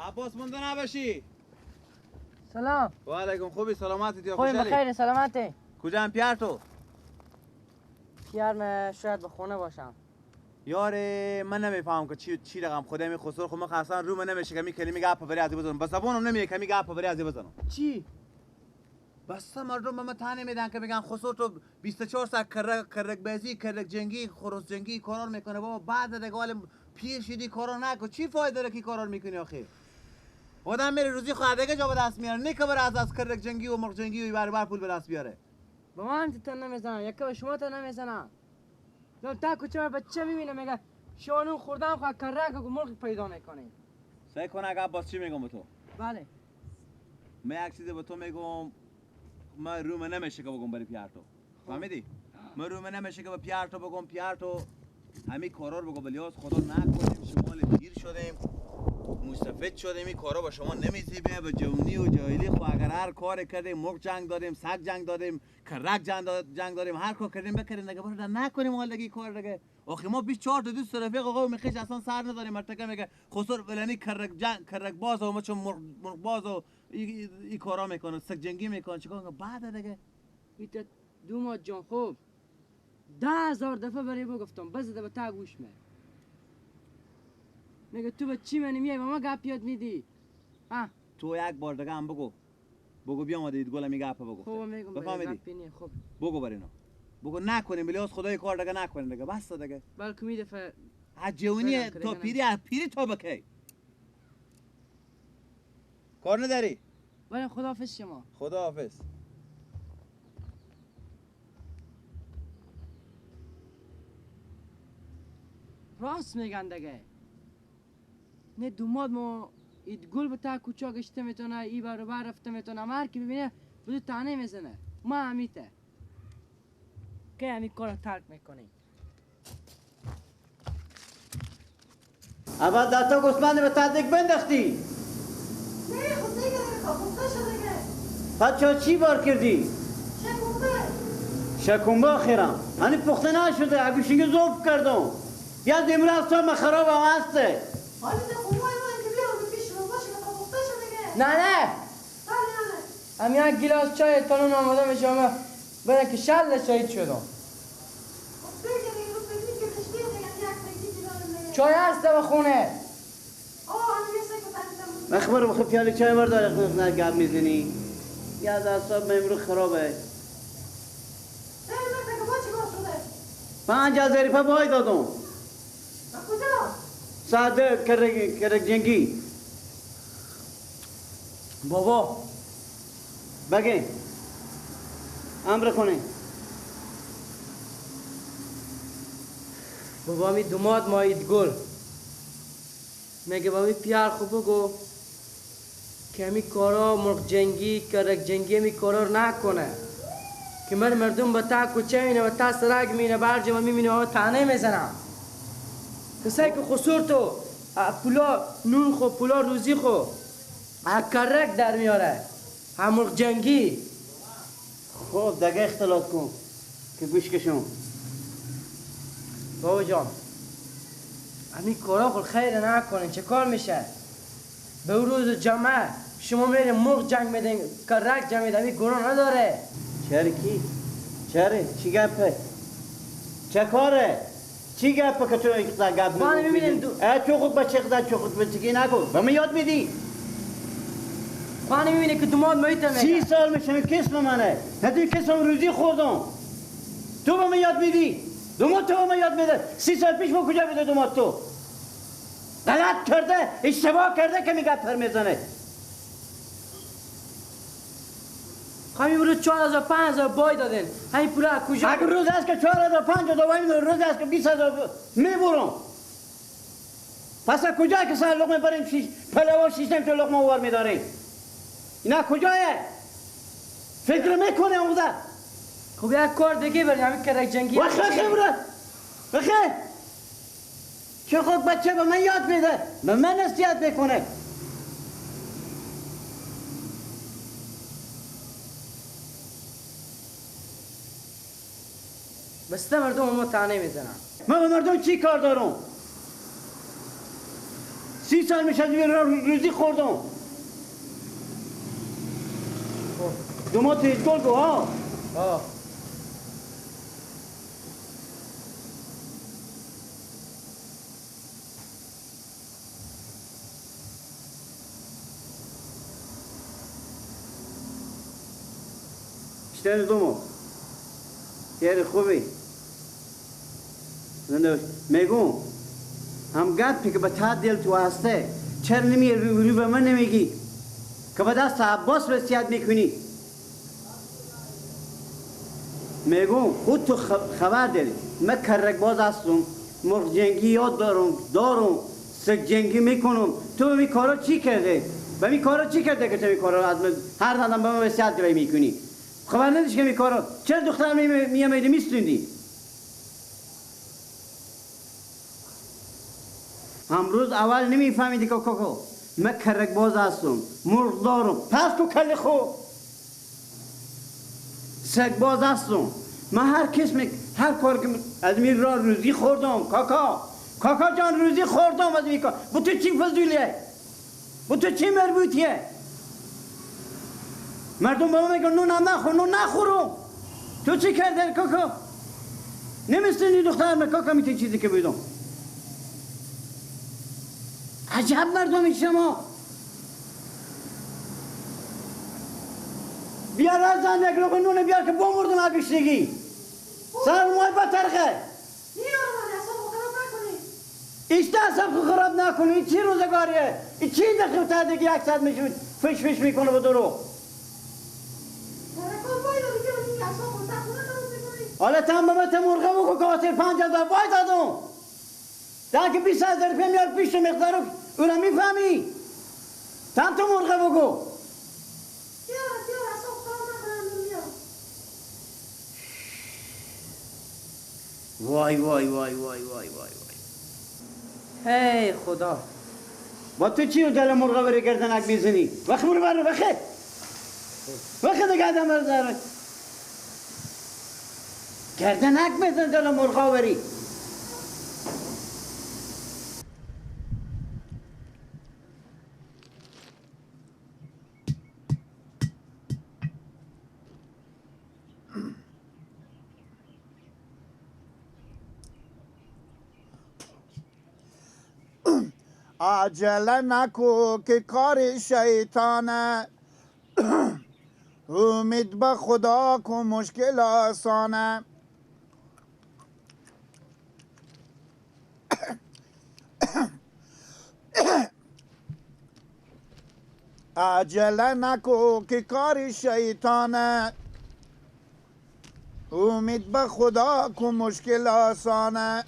عباس مونده نباشی. سلام. و علیکم. خوبی؟ سلامتی؟ یا خوبی؟ بخیر، سلامتی. کجا پیار تو؟ پیار من شاید به خونه باشم. یاره من نمیفهم که چی رقم خدا می خسر خو من اصلا رو من نمیشه که می کلمه گپ بری از بزنم. بس زبانم نمیه که می گپ بری از بزنم. چی؟ بس مردم ما تانه میدن که میگن خسر تو 24 ساعت کرک بازی، کرک جنگی، خروس جنگی کارار میکنه. بابا بعد دیگه حال پیر شدی کارا نکن. چی فایده داره که کارار میکنی آخه؟ آدم میره روزی خود دیگه جا به دست میاره، نه که بره از کرک جنگی و مرغ جنگی و بر پول به دست بیاره. با من تا نمیزنم، یکی به شما تا نمیزنم. تا کوچه بچه میبینه میگه شما خوردم خو کرک و مرغ پیدا میکنی. سعی کن اگه عباس چی میگم به تو؟ بله. من یک چیزی به تو میگم، من روم نمیشه که بگم برای پیار تو. فهمیدی؟ من روم نمیشه که به پیار تو بگم پیار تو همین کارا رو بگو، ولی خدا نکنیم شما پیر شدیم مستفید شدیم، این کارا با شما نمیزیبه. به جوانی و جاهلی خو اگر هر کار کردیم، مرغ جنگ دادیم، سگ جنگ دادیم، کرک جنگ دادیم، هر کار کردیم بکردیم دیگه، برو نکنیم حال دیگه کار دیگه. آخه ما 24 تا دوست رفیق آقا میخیش اصلا سر نداریم. مرتکه میگه خسر فلانی کرک جنگ کرک باز و ما چون مرغ باز و ای کارا میکنه، سگ جنگی میکنه، چیکار بعد دیگه. ایت دو ماه جان خوب 10,000 دفعه برای بگفتم بزده به تا گوش می. میگه تو به چی منی میای به ما گپ یاد میدی؟ ها تو یک بار دیگه هم بگو، بگو بیا اومده دید گل میگه گپ بگو. خب میگم بفهمیدی؟ خب بگو بر اینا بگو نکنیم بلیاس خدای کار دیگه نکنیم دیگه، بس دیگه. بلکه می دفعه از جوونی تا پیری، از پیری تا بکی کار نداری. بله خداحافظ شما. خداحافظ. راست میگن دیگه. نه دوماد ما اید گل به تا کوچا گشته میتونه، ای برابر رفته میتونه، هر کی ببینه بدو تانه میزنه. ما همیته که همین کار ترک میکنیم. اول دستا گوسفند به تدریک بنداختی. نه خود دیگه پخته شده دیگه. بچه چی بار کردی؟ شکومبه. شکومبه آخرم هنی پخته نشده، اگوشینگه ذوب کردم. یه از امروز تا من خرابم هسته. حالی ده خوبای من که بیام پیش رو باشه که پخته شده دیگه. نه نه. بله نه. هم یک گیلاس چای تانون آماده میشم بده که شل شهید شدم. چای هست به خونه. مخبر بخور پیاله چای بردار، نه گپ میزنی. یه از اعصاب من امروز خرابه. 5,000 روپیه بای دادم. کجا؟ ساده کرک جنگی. بابا بگه امر کنه. بابا می دوماد مایید گل میگه بابا پیار خوب بگو که می کارا مرغ جنگی کرک جنگی می کارا نکنه که من مردم با تا کوچه اینه و تا سرگ مینه برج ما میبینه و تانه میزنم. کسایی که خسور تو پولا نون خو پولا روزی خو کرک در میاره هم مرغ جنگی. خب دیگه اختلاط کن که گوش کشم. بابا جان همین کارا خود خیر نکنین چه کار میشه؟ به روز جمعه شما میرین مرغ جنگ میدین کرک جنگ میدین، همین گناه نداره. چرا کی؟ چرا؟ چی گپه؟ چه کاره؟ چی گپه که تو اینقدر گپ میزنی؟ تو خود بچه قدر چه خود بچگی نکن به من یاد میدی؟ خانه میبینه که دوماد میتونه. 30 سال میشه کسم منه، نه توی کسم روزی خوردم. تو به من یاد میدی؟ دوماد تو به من یاد میده. 30 سال پیش ما کجا بوده دوماد تو؟ غلط کرده، اشتباه کرده که میگه پر میزنه. همین روز 4,000 5,000 بای دادن. همین پولا کجا؟ اگر روز است که 4,000 5,000 بای میدن، روز است که 20,000 میبرم. پس از کجا که سر لقمه بریم پلوان شیشتم تو لقمه ور میداریم؟ اینا کجایه؟ فکر میکنه اون. خب یک کار دیگه بریم همین کرک جنگی. وخه خبره وخه چه خود بچه به من یاد میده، به من نصیحت میکنه. بس مردم ما تانه میزنن. من به مردم چی کار دارم؟ 30 سال میشه از روزی خوردم. دو ما تیز گل گو ها. اشتر دومو یه خوبی زنده میگم هم گپی که به تا دل تو هسته چرا نمی رو به من نمیگی که به دست عباس وصیت میکنی؟ میگم خود تو خبر داری من کرک باز هستم، مرغ جنگی یاد دارم سگ جنگی میکنم. تو می کارا چی کرده؟ به می کارا چی کرده که تو می کارا از من هر دادم به من وصیت میکنی؟ خبر نداشت که می کارا چرا دختر میامیدی میستوندی؟ امروز اول نمیفهمیدی که کوکو من کرک باز هستم، مرغ دارم، پس تو کل خو سگ باز هستم. من هر قسم هر کار که از می را روزی خوردم کاکا، کاکا جان روزی خوردم از می کار. با تو چی فضولیه؟ با تو چی مربوطیه؟ مردم به من میگن نون هم نخور، نون نخورم. تو چی کرده کاکا؟ نمیستونی دختر من کاکا میتونی چیزی که بودم. عجب مردمی شما. بیار از زن یک لقمه نون بیار که بمردم از گشنگی. سر مای بترخه. ایشته اصلا خراب نکنی. این چی روزگاریه؟ این چی دخل تا دیگه 100 میشه فش فش میکنه به دروغ. حالا تم به من مرغه بگو که آتر 5000 وای دادم. تا که 20,000 روپیه میار پیش مقدارو اونم میفهمی. تم تو مرغه بگو. وای وای وای وای وای وای وای. هی خدا. با تو چی دل مرغه بری گردنک میزنی؟ وقت برو برو وقت. وقت دیگه آدم رو گردنک میزن دل مرغه بری. عجله نکو که کار شیطانه، امید به خدا کو مشکل آسانه. عجله نکو که کار شیطانه، امید به خدا کو مشکل آسانه.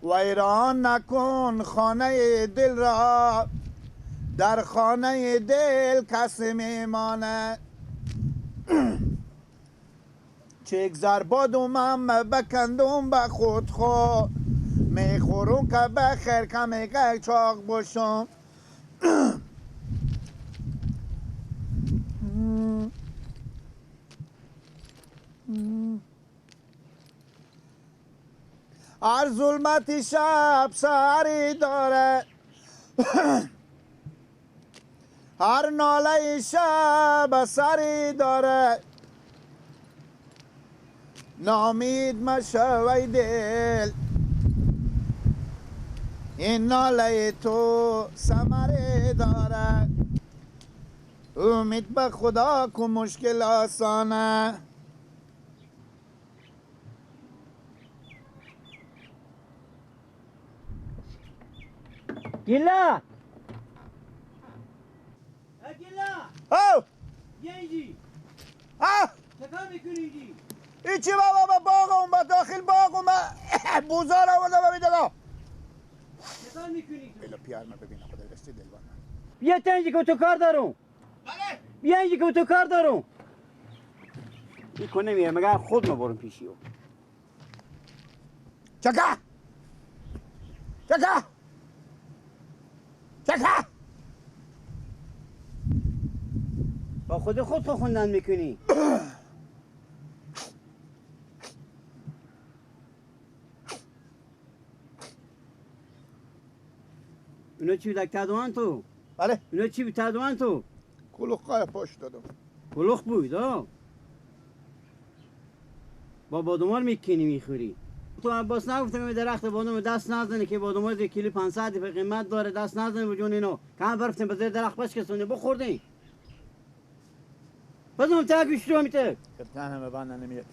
ویران نکن خانه دل را، در خانه دل کسی میمانه. چک زربادومم بکندم به خود خو، میخورم که بخیر کمی که چاق باشم. هر ظلمت شب سری داره، هر ناله شب سری داره. نامید مشو ای دل، این ناله تو ثمره داره. امید به خدا کو مشکل آسانه. گیلا گیلا او بیا اینجی. چکار میکنی اینجی؟ هیچی بابا، به باغ اومد، داخل باغ اومد، بوزار آوردم به میدادم. چکار میکنی تو؟ بلا پیار من ببینم خدا دستی دلوان. بیا تا اینجی که تو کار دارم. بله بیا اینجی که تو کار دارم. این کنه میره مگر خود مبرم پیشی او. چکا چکا چکا. با خود خود خوندن میکنی. اینا چی بود تدوان تو؟ بله اینا چی بود تدوان تو؟ کلوخ پاش دادم. کلوخ بود آه. با بادومار میکنی میخوری. تو عباس نگفتم که درخت بادام دست نزنی که بادام یک کیلو 500 به قیمت داره، دست نزنی به جون اینا. کم برفتیم به زیر درخت بشکستونی بخوردیم. بازم تا گوش رو میته. نه به بند نمیاد.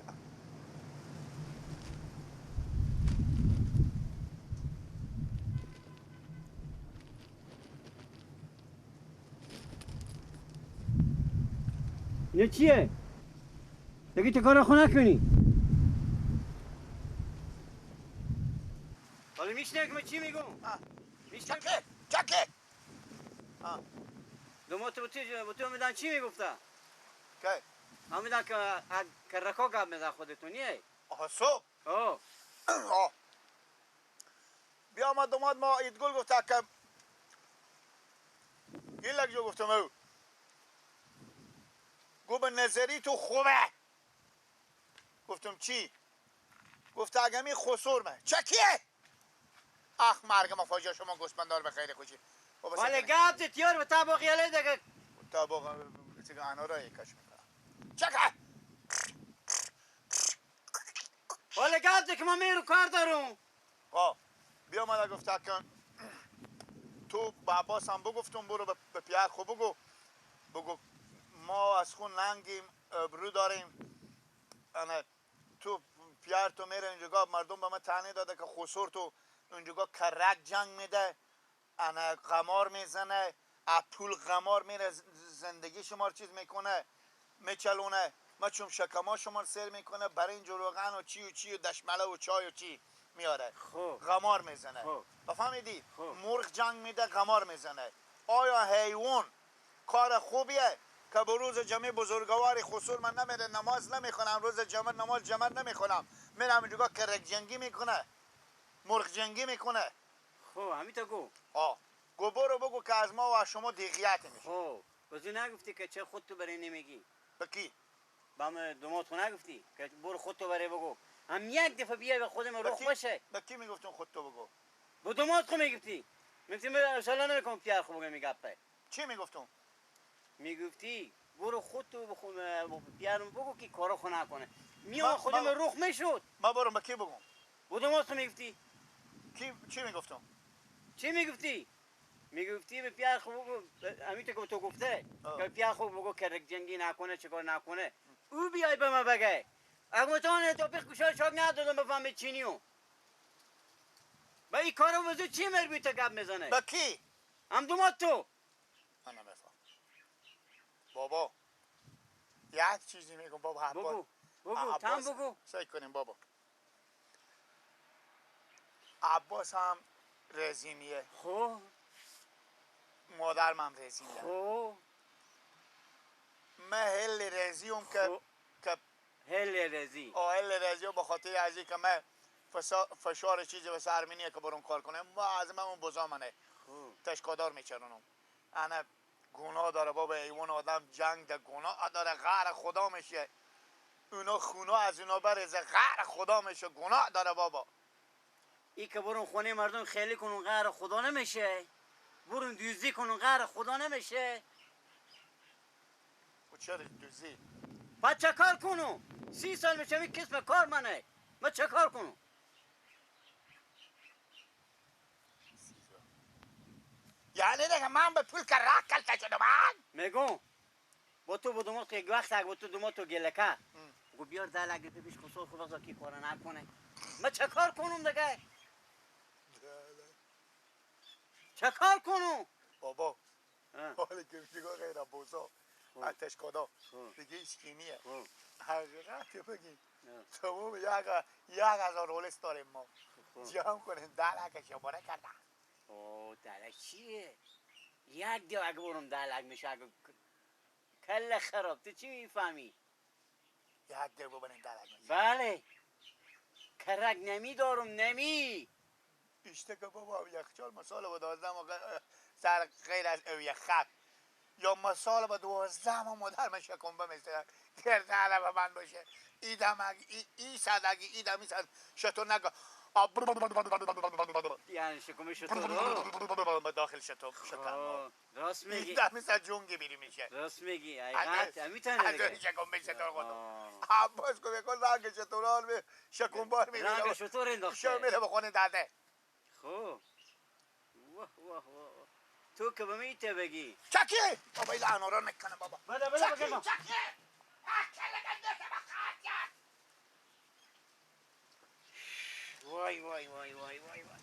اینا چیه؟ دیگه تو کار خو نکنی. حالا میشنوی که من چی میگم؟ میشنوی؟ چکه چکه. دوما تو تو میدن چی میگفته؟ که؟ هم میدن که کرکا گپ میزن خودتون نیه؟ آها صبح؟ آه. آه. بیا ما دوماد ما ایدگل گفته که گیلک جو گفتم او گو به نظری تو خوبه. گفتم چی؟ گفت اگمی خسور من چکیه؟ اخ مرگ ما فاجعه شما گوسفندار به خیر خوشی. ولی گپ زد یار به طبق یله دیگه. طبق چه انارا یکش میکنم. چکه؟ ولی گپ زد که ما میرو کار دارم. آه بیا ما گفت که تو با عباس هم بگفتم برو به پیر خو بگو بگو ما از خون ننگیم ابرو داریم. انا تو پیر تو میره اینجا مردم به من طعنه داده که خسور تو اونجا کرک جنگ میده، انا قمار میزنه، پول قمار میره زندگی شما رو چیز میکنه میچلونه، ما چون شکما شما رو سر میکنه برای این روغن و چی و چی و دشمله و چای و چی میاره. قمار میزنه. بفهمیدی؟ مرغ جنگ میده قمار میزنه. آیا حیوان کار خوبیه که به روز جمعه بزرگوار خسور من نمیره نماز نمیخونم، روز جمعه نماز جمعه نمیخونم، میرم اینجا کرک جنگی میکنه، مرغ جنگی میکنه. خب همین تا گو. آه گو برو بگو که از ما و از شما دیگیت میشه. خب بازی نگفتی که چه خودتو برای نمیگی؟ به کی؟ با من دومات خو نگفتی که برو خودتو برای بگو. هم یک دفعه بیای به خودم رخ باشه. به کی میگفتم خودتو بگو؟ به دومات خو میگفتی. میگفتی من ان نمیکنم پیار خو بگم میگپه. چی میگفتم؟ میگفتی برو خودتو پیارم بگو که کارا خو نکنه. میام خودم رخ میشد. ما برم به کی بگم؟ به دومات خو میگفتی. کی چی میگفتم؟ چی میگفتی؟ میگفتی به پیار خو بگو همین تو که تو گفته که پیار خو بگو کرک جنگی نکنه چیکار نکنه. او بیای به من بگه. اگه تو تو پیش گوشا شاک ندادم بفهمی چینیو. با این کارو وزو چی مربی تا گپ میزنه؟ به کی؟ هم دومات تو. من نمیفهم. بابا یک چیزی میگم بابا. بگو بگو تام بگو. سعی کنیم بابا. عباس هم رزینیه. خب مادرم هم رزینیه. خب من هل رزیم که که هل رزی. آه هل رزی به خاطر از که من فشار چیزی واسه ارمینیه که برام کار کنم. ما از من اون بزا منه. تشکادار میچرونم. انا گناه داره بابا، ایوان آدم جنگ ده گناه داره، غر خدا میشه. اونا خونه از اونا برزه غر خدا میشه، گناه داره بابا. ای که برون خونه مردم خیلی کنون غر خدا نمیشه، برون دوزی کنون غر خدا نمیشه. و چرا دوزی؟ بعد چه کار کنم؟ 30 سال میشه این کسب کار منه، من چه کار کنم؟ یعنی دیگه من به پول که راه کلته شدم من؟ میگم با تو با که یک وقت با تو دومات تو گلکه گو بیار ده لگه پیش خسور خو بگذار که کار نکنه. من چه کار کنم دیگه؟ چه کار کنم؟ بابا حالا که میگه غیر بوزا آتش کدا دیگه هیچ کیمیه. حقیقت بگی تمام 1000 رولس داریم ما جمع کنیم 10 لک شماره کردن. او 10 لک چیه؟ یک دیو اگه برم 10 لک میشه اگه کل خراب. تو چی میفهمی؟ یک دیو ببریم 10 لک میشه. بله کرک نمی دارم نمی. اشته که بابا یخچال مسال با 12 ماه سر غیر از او یک خط یا مسال با 12 ماه مادر من شکم بمیسته گرده به من باشه ایدم اگه ای صد اگه ایدم ای صد شطور نگه یعنی شکم شطور داخل شطور شکم. راست میگی. ده مثل جونگی بیری میشه. راست میگی. حقیقت میتونه دیگه. شکم شطور خودم. عباس کو بکن رنگ شطوران می شکم بار میبینه. رنگ شطور انداخته. شو میره بخونه داده. خب. واه واه واه. تو که به میته بگی. چکی! بابا این انارا نکنه بابا. بده بده بگم. چکی! وای وای وای وای وای وای.